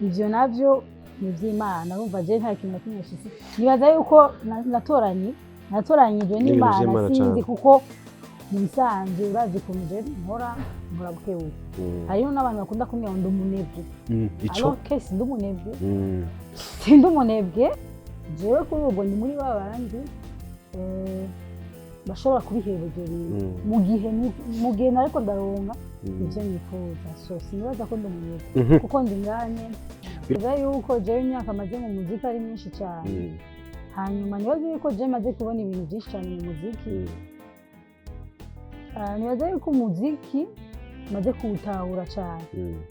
Ivyo navyo ni ivy'Imana. Urumva, je nta kintu na kimwe nshitse, nibaza yuko natoranyijwe N'ibintu n'Imana. vy'Imana Sinzi, cane. kuko mu bisanzwe urazi ukuntu je nkora bukebuke. Hariho n'abantu bakunda kumbwira ngo ndi umunebwe. Ico Alors que sindi umunebwe, sindi umunebwe jewe. Kuri ubwo ndi muri ba bandi bashobora kubiheba ibyo bintu mu gihe nariko ndaronka ivyo nifuza. So sinibaza ko ndi umunebwe, kuko ndi ngane nibaza yuko jewe imyaka maze mu muziki ari myinshi cyane. Hanyuma nibaza yuko jewe maze kubona ibintu byinshi cyane mu muziki. Nibaza yuko umuziki maze kuwutahura cyane.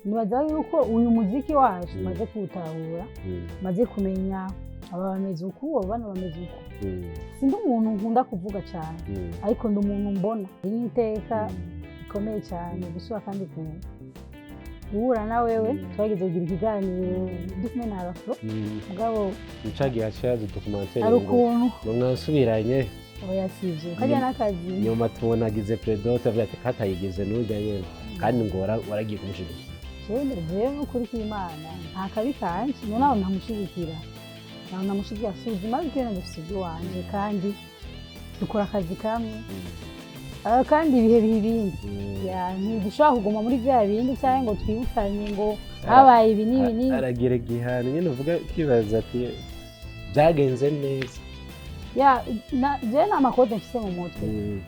Nibaza yuko uyu muziki wacu maze kuwutahura, maze kumenya aba bameze uku, abo bana bameze uku. Sindi umuntu nkunda kuvuga cyane, ariko ndi umuntu mbona. Iri ni iteka rikomeye cyane gusura kandi guhura na wewe. Twageze kugira ikiganiro ndi kumwe na Rafro, mugabo Nicagiye haciye documentaire hari ngo ukuntu ngo mwasubiranye. Oya, sivyo, kariya n'akazi. Nyuma tubona agize prédote, avuga ati katayigize n'urya nyene, kandi ngo waragiye kumushigikira. Jewe n'ukuri kw'Imana nta kabi kanje. None aho ntamushigikira, ntaho ntamushigikira. Si ubuzima bwiwe, nanjye mfise iby'iwanje, kandi dukora akazi kamwe. Kandi ibihe biha ibindi. Ya, ntidushobora kuguma muri bya bindi cyangwa ngo twibukanye ngo habaye ibi n'ibi n'ibi. Aragira igihano nyine, uvuga ukibaza ati byagenze neza. Ya, jewe nta ma codes mfise mu mutwe.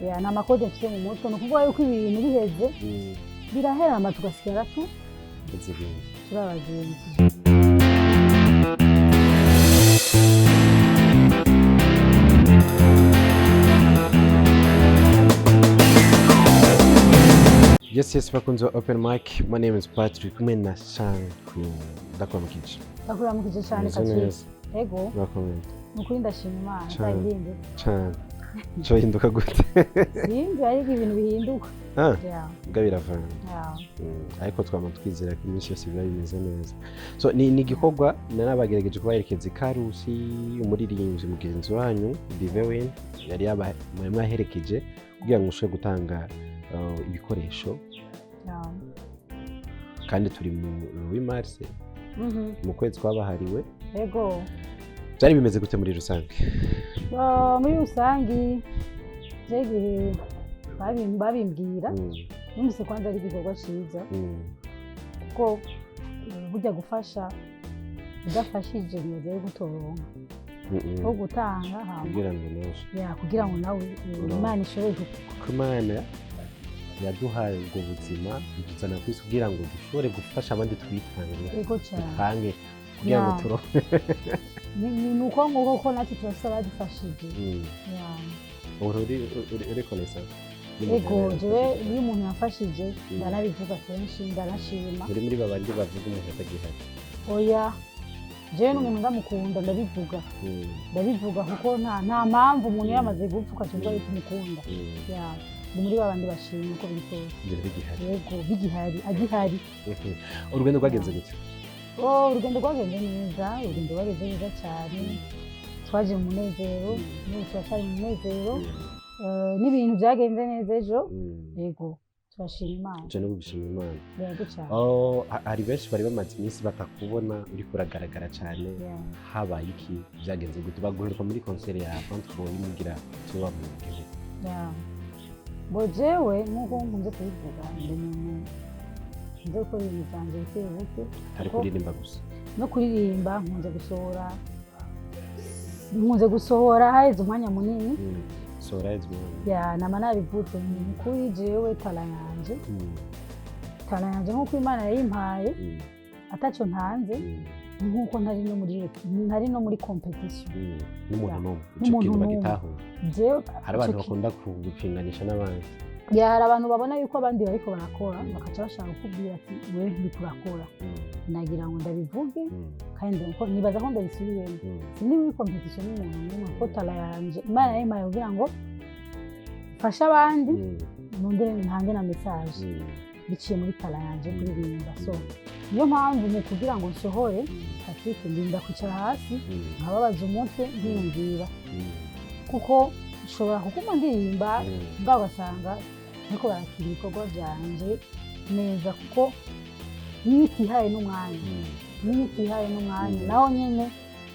Ya, nta ma codes mfise mu mutwe. Ni ukuvuga yuko ibintu biheze birahera, hama tugasigara Abagenzi. turi abagenzi. Yes, bakunze wa Open Mic, my name is Patrick, kumwe na Shan Queen. Ndakuramukije. Ndakuramukije cyane. Umeze Patrick. neza? Ego. Urakomeye? Ni ukuri ndashima Imana. Cane. Itahindutse. Cane. Co hinduka gute? Sinzi, ariko ibintu bihinduka. Ah, Ya. bwa biravana. Ya. Ariko twama twizera ko iminsi yose biba bimeze neza. So ni igikorwa narabagerageje kubaherekeza i Karusi, umuririmbyi mugenzi wanyu Dive yari yaba mwari mwaherekeje kugira ngo mushobore gutanga ibikoresho, kandi turi mu mars, mu kwezi kwabahariwe. Ego. Byari bimeze gute muri rusange? Muri rusangi, je igihe babimbwira, numvise kwanza ari igikorwa ciza, kuko burya gufasha udafashije nibaza yuko utoronka, wo gutanga hama kugira ngo nawe ya, kugira ngo nawe Uronke. Imana ishobore Kuko Imana yaduhaye ubwo buzima, ituzana ku isi kugira ngo dushobore gufasha abandi, twitange, Ego cyane. dutange kugira ngo turonke. Ni uko nguko ko natwe turafise abadufashije. Ya. Uhora uri reconnaissant? Ego, jewe iyo umuntu yamfashije ndanabivuga kenshi, ndanashima. Uri muri babandi bavuga umuntu atagihari? Oya, jewe n'umuntu ndamukunda ndabivuga. Ndabivuga kuko nta mpamvu umuntu yamaze gupfa ukacuvuga yuko umukunda. Ya, ndi muri babandi bashima uko biri kose. Ibintu bigihari. Yego, bigihari, agihari. Urugendo rwagenze gute? Oh, urugendo rwagenze neza, urugendo rwagenze neza cyane. Twaje mu munezero, n'ubu turacyari mu munezero. N'ibintu byagenze neza ejo. Yego, turashima Imana. Je no gushima Imana. Yego cyane. Oh, hari benshi bari bamaze iminsi batakubona uriko uragaragara cyane. Habaye iki? Byagenze gute? Baguheruka muri concert ya Fantboy mugira tuba mu gihugu. Yeah. Bo, jewe nk'uko nkunze kubivuga, ndi umuntu nkunze gukora ibintu byanje buke buke. Atari kuririmba gusa. No kuririmba nkunze gusohora haheze umwanya munini. Sohora haheze umwanya. Ya, nama nabivutse, ni kuri jewe talent yanje, talent yanje nk'uko Imana yayimpaye, ataco ntanze, nk'uko ntari no muri compétition N'umuntu Ya. n'umwe ico N'umuntu kintu n'umwe. bagitahura. Jewe Hari abantu ico bakunda gupinganisha n'abandi. Ya, hari abantu babona yuko abandi bariko barakora, bakaca bashaka kukubwira ati wewe nturiko urakora. Nagira ngo ndabivuge, kandi nibaza ko ndabisubiyemo, sindi muri compétition n'umuntu n'umwe, kuko talent yanje Imana yayimpaye kugira ngo mfashe abandi, nongere ntange na message biciye muri talent yanje yo kuririmba. So niyo mpamvu mu kugira ngo nsohore, Patrick, ndinda kwicara hasi, nkababaza umutwe, nkiyumvira, kuko nshobora kuguma ndirimba mbwa ugasanga ariko barakira ibikorwa byanje neza, kuko niyo utihaye n'umwanya. Niyo utihaye n'umwanya, Mm. naho nyene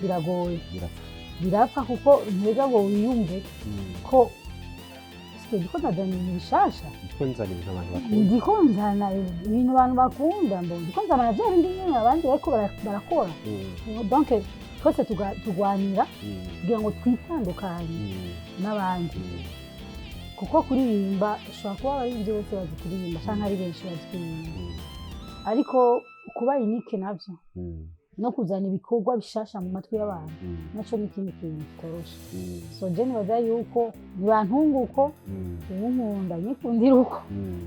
biragoye. Birapfa. Birapfa, kuko ntega ngo wiyumve ko sike ndiko ndazana ibintu bishasha. Ndiko nzana ibintu abantu bakunda. Ndiko nzana ibintu abantu bakunda, mbo ndiko nzana vya bindi nyene abandi bariko barakora. Donc twese tugwanira kugira ngo twitandukanye n'abandi, kuko kuririmba ushobora kuba abaririmbyi bose bazi kuririmba canke ari benshi bazi kuririmba, ariko kuba unique navyo no kuzana ibikorwa bishasha mu matwi y'abantu naco ni ikindi kintu kitoroshe. So je nibaza yuko nibantunga uko ubu nkunda, nyikundira uko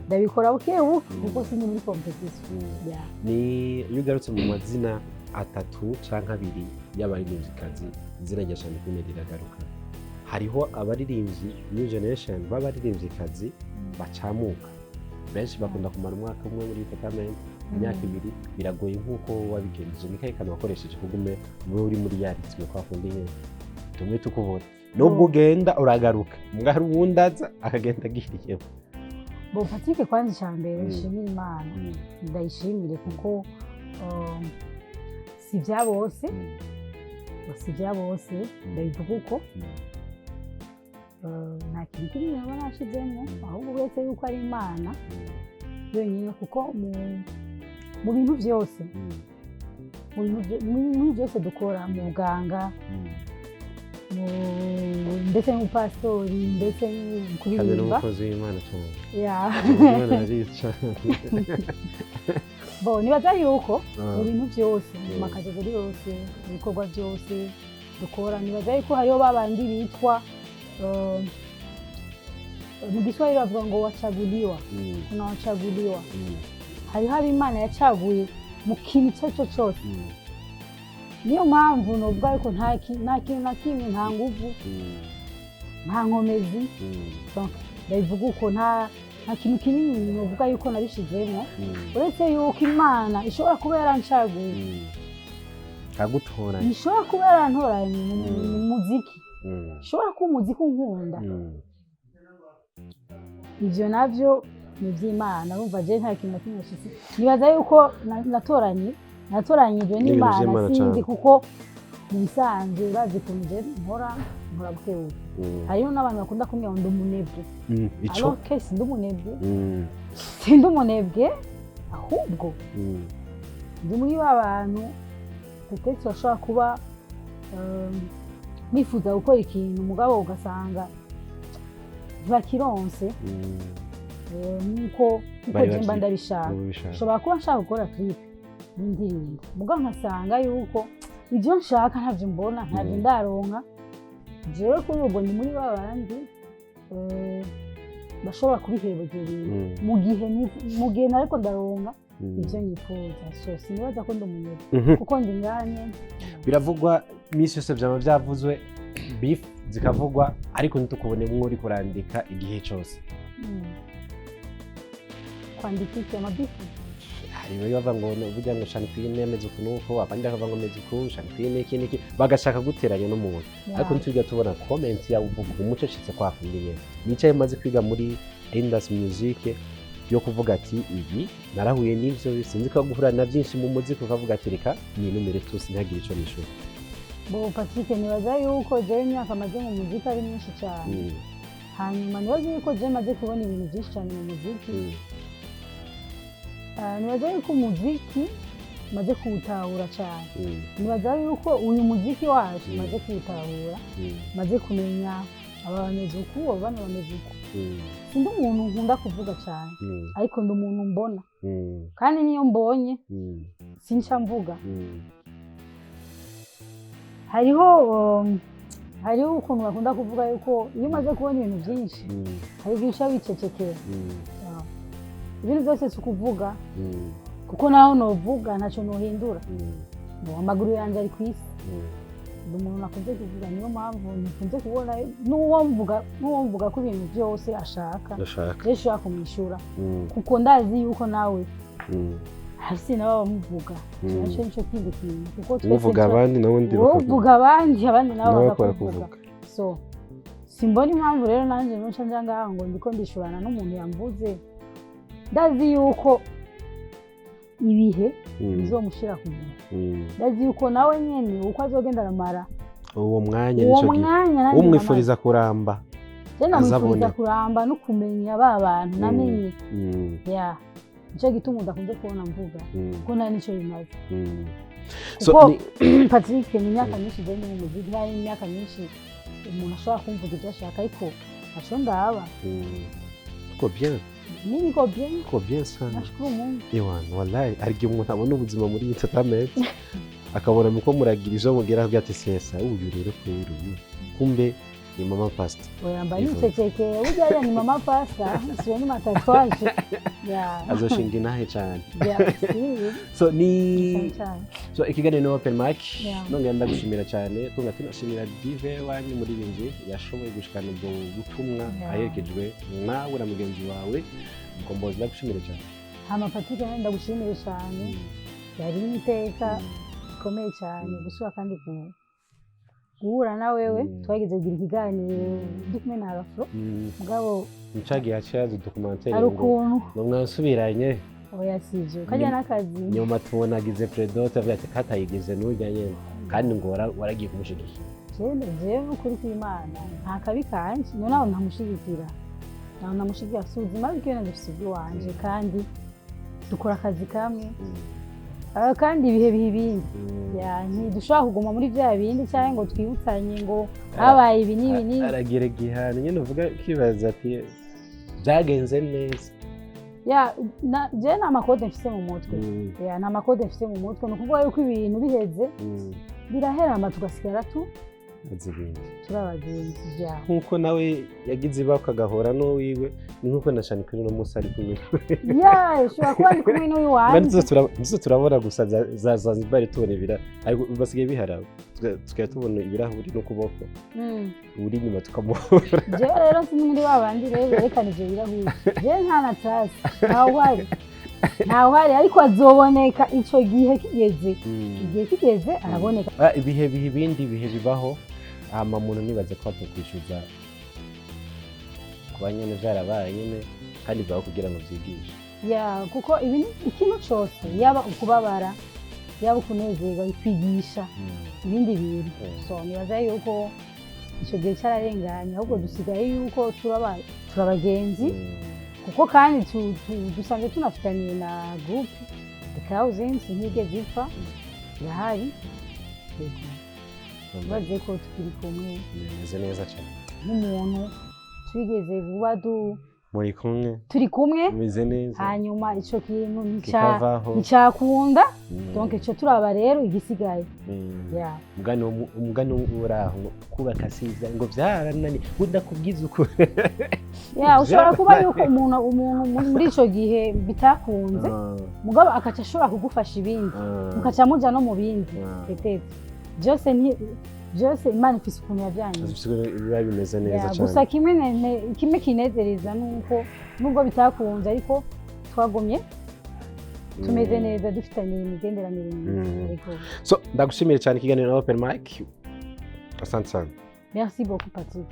ndabikora buke buke, kuko sindi muri compétition. Yeah. Ni iyo ugarutse mu mazina atatu canke abiri y'abaririmvyikazi, izina rya Channy Queen riragaruka. Hariho abaririmbyi new generation b'abaririmvyikazi bacamuka benshi, bakunda kumara umwaka umwe muri entertainment, imyaka 2. Biragoye nk'uko wabigenjeje. Ni kahe kantu wakoresheje kugume ube uri muri ya rythme, kwa kundi nyene tumwe tukubona, nubwo ugenda uragaruka, mbwa hari uwundi aza akagenda agiriyemo? Bon, Patrick, kwanza icya mbere nshimira Imana, ndayishimire kuko si bya bose, si bya bose, ndabivuga uko. Nta kintu kimwe naba nashizemo, ahubwo uretse yuko ari Imana yonyine, kuko mu bintu byose, mu bintu byose dukora, mu buganga, ndetse n'ubupasitori, ndetse no Kandi kuririmba. n'umukozi w'Imana cyane. Yeah. Imana arica. Bon, nibaza yuko mu bintu byose, mu ma catégories yose, mu bikorwa byose dukora, nibaza yuko hariho babandi bitwa mu Giswahili bavuga ngo wachaguliwa. Kuna wachaguliwa. Hariho abo Imana yacaguye mu kintu icyo ari cyo cyose. Niyo mpamvu novuga yuko nta kintu na kimwe, nta nguvu, nta nkomezi. Donc, ndabivuga uko, nta kintu kinini novuga yuko nabishizemo, uretse yuko Imana ishobora kuba yarancaguye, Kagutoranya. ishobora kuba yarantoranye mu muziki, ishobora kuba umuziki unkunda. Ivyo navyo ni ivy'Imana. Urumva je nta kintu na kimwe nashitse, nibaza yuko natoranye, natoranyijwe N'ibintu n'Imana. vy'Imana Sinzi, cane. kuko mu bisanzwe bazi ukuntu je nkora bukebuke. Hariho n'abantu bakunda kumbwira ngo ndi umunebwe. Ico Alors que sindi umunebwe, sindi umunebwe, ahubwo ndi muri ba bantu peut-être bashobora kuba bifuza gukora ikintu, mugabo ugasanga ntibakironse nkuko Bari je mba ndabishaka. Ubishaka. Nshobora kuba nshaka gukora clip y'indirimbo, mugabo nkasanga yuko ibyo nshaka ntavyo mbona, ntavyo ndaronka. Jewe kuri ubwo ndi muri ba bandi bashobora kubiheba ivyo bintu mu gihe nariko ndaronka ivyo nifuza. So sinibaza ko ndi umunebwe, kuko ndi nganye. Biravugwa iminsi yose, vyama vyavuzwe, beef zikavugwa, ariko ntitukubone uri kurandika igihe cose. Kwandika iki? Ama beef? Hari bamwe bavuga ngo burya ngo Channy Queen ameze uku nuko, abandi bakavuga ngo ameze uku, Channy Queen iki niki, bagashaka guteranya n'umuntu, ariko ntitujya tubona comment yawe uvuga umuco ucitse kwa kundi nyene. Nicaye maze kwiga muri industry music yo kuvuga ati ibi narahuye n'ivyo, sinzi ko guhura na byinshi mu muziki, ukavuga ati reka ninumire tusi, ntagire ico nishura. Bo Patrick, nibaza yuko jewe imyaka maze mu muziki ari myinshi cyane. Hanyuma nibaza yuko jewe maze kubona ibintu byinshi cyane mu muziki. Nibaza yuko umuziki maze kuwutahura cyane. Nibaza yuko uyu muziki wacu maze kuwutahura, maze kumenya aba bameze uku, abo bana bameze uku. Sindi umuntu nkunda kuvuga cyane, ariko ndi umuntu mbona, kandi niyo mbonye sinca mvuga. Hariho ukuntu bakunda kuvuga yuko iyo umaze kubona ibintu byinshi, hari igihe uca wicecekera. Ibintu byose si ukuvuga, kuko naho novuga ntacyo nohindura. Ngo amaguru yanjye ari ku isi. Ndi umuntu nakunze kuvuga, niyo mpamvu nkunze kubona n'uwo mvuga ko ibintu byose ashaka, ndashaka rero ushobora kumwishyura, kuko ndazi yuko nawe hasi nabo bamuvuga. Nacyo nicyo kindi kintu, kuko twese uvuga abandi n'ubundi wowe uvuga abandi, abandi nabo nawe bakakuvuga. bakakuvuga. So simbona impamvu rero nanjye nuca nja ngaho ngo ndiko ndishurana n'umuntu yamvuze. Ndazi yuko ibihe bizomushira ku muntu. Ndazi yuko nawe nyene uko azogenda aramara uwo mwanya, uwo nico gihe mwanya nanjye. Umwifuriza kuramba. Je namwifuriza azabone. kuramba no kumenya ba bantu namenye. Ya, nico gituma udakunze kubona mvuga, kuko nta nico bimaze. So, Kuko Patrick, ni imyaka myinshi je ndi mu muziki, hari imyaka myinshi umuntu ashobora kumvuga ibyo ashaka, ariko ntaco ndaba. Uko bien. Niko bien. Uko bien sana. Nashukuru Mungu. Ewana, wallahi hari igihe umuntu abona ubuzima muri entertainment, akabona muko muragira ivyo mugera, avuga ati: "Sesa uyu rero kweri uyu kumbe ni mama pastor." Oya, mba Ivo. nicecekeye burya, hariya ni mama pasta, siyo ni ma tatouage ya. Azoshinga intahe cane. Ya, si. So ni cyane cyane. So ikiganiro ni open mic. Nongera ndagushimira cyane, tunga tunashimira Dive wanyu muririmbyi yashoboye gushikana ubwo butumwa aherekejwe nawe na mugenzi wawe Mukombozi. Ndagushimira cyane. Hama Patrick, nawe ndagushimire cyane, yari iteka rikomeye cyane gusura kandi guhura na wewe. Twageze kugira ikiganiro ndi kumwe na Rafro, mugabo Ncagiye haciye documentaire hari ngo ukuntu ngo mwasubiranye. Oya, sivyo, kajya n'akazi. Nyuma tubona agize prédote, avuga ati katayigize n'urya nyene, kandi ngo waragiye kumushigikira. Jewe n'ukuri kw'Imana nta kabi kanje, none aho ntamushigikira, ntaho ntamushigikira, si ubuzima bwiwe, nanjye mfise ubw'iwanje, kandi dukora akazi kamwe. Ah, kandi ibihe biha ibindi. Ya, ntidushobora kuguma muri bya bindi cyangwa ngo twibutsanye ngo habaye ibi n'ibi n'ibi. Aragira igihano nyine, uvuga ukibaza ati byagenze neza. Ya, jewe nta ma code mfise mu mutwe. Ya, nta ma code mfise mu mutwe, ni ukuvuga yuko ibintu biheze birahera, hama tugasigara azi ibindi. Turi abagenzi, ya. Nk'uko nawe yagize ibako agahora n'uwiwe, ni nk'uko na Shani kuri uno munsi ari kumwe. Ya, ushobora kuba ndi kumwe n'uwiwanje. Ntizo turabona gusa za Zanzibar, tubona ibira, ariko basigaye biharaba, tukaba tubona ibirahuri n'ukuboko uri inyuma tukamuhora. Jewe rero si muri ba bandi rero berekana ivyo birahuri, jewe nta na trace, ntawuhari, ntawuhari, ariko azoboneka ico gihe kigeze, igihe kigeze araboneka. Ah, ibihe biha ibindi, ibihe bibaho, hama muntu nibaze ko atokwishyuza kuba nyene vyarabaye nyene, kandi bibaho kugira ngo vyigishe. Ya, kuko ibi ni ikintu cose, yaba ukubabara, yaba ukunezerwa, bikwigisha ibindi bintu. So nibaza yuko ico gihe cararenganye, ahubwo dusigaye yuko turaba turabagenzi, kuko kandi dusanzwe tunafitaniye na groupe The Thousands, ntigeze ipfa, irahari. Yego. Baze ko tukiri kumwe. Bimeze neza cyane. Nk'umuntu twigeze kuba Muri kumwe. Turi kumwe. Bimeze neza. Hanyuma ico kintu Kikavaho. nticakunda, donc ico turaba rero igisigaye. Ya. Umugani uraho ngo kubaka siza ngo byaranani udakubwiza ukuri. Ya, ushobora kuba yuko umuntu muri ico gihe bitakunze, mugabo akaca ashobora kugufasha ibindi, mukaca muja no mu bindi. Peut-être byose byose Imana ifise ukuntu yavyanye. Biba bimeze neza Ya, cyane. Gusa kimwe kimwe kinezereza nuko nubwo bitakunze, ariko twagumye tumeze neza, dufitanye imigenderanire myiza. Yego. So ndagushimiye cyane, ikiganiro na open mic, asante sana. Merci beaucoup, Patrick.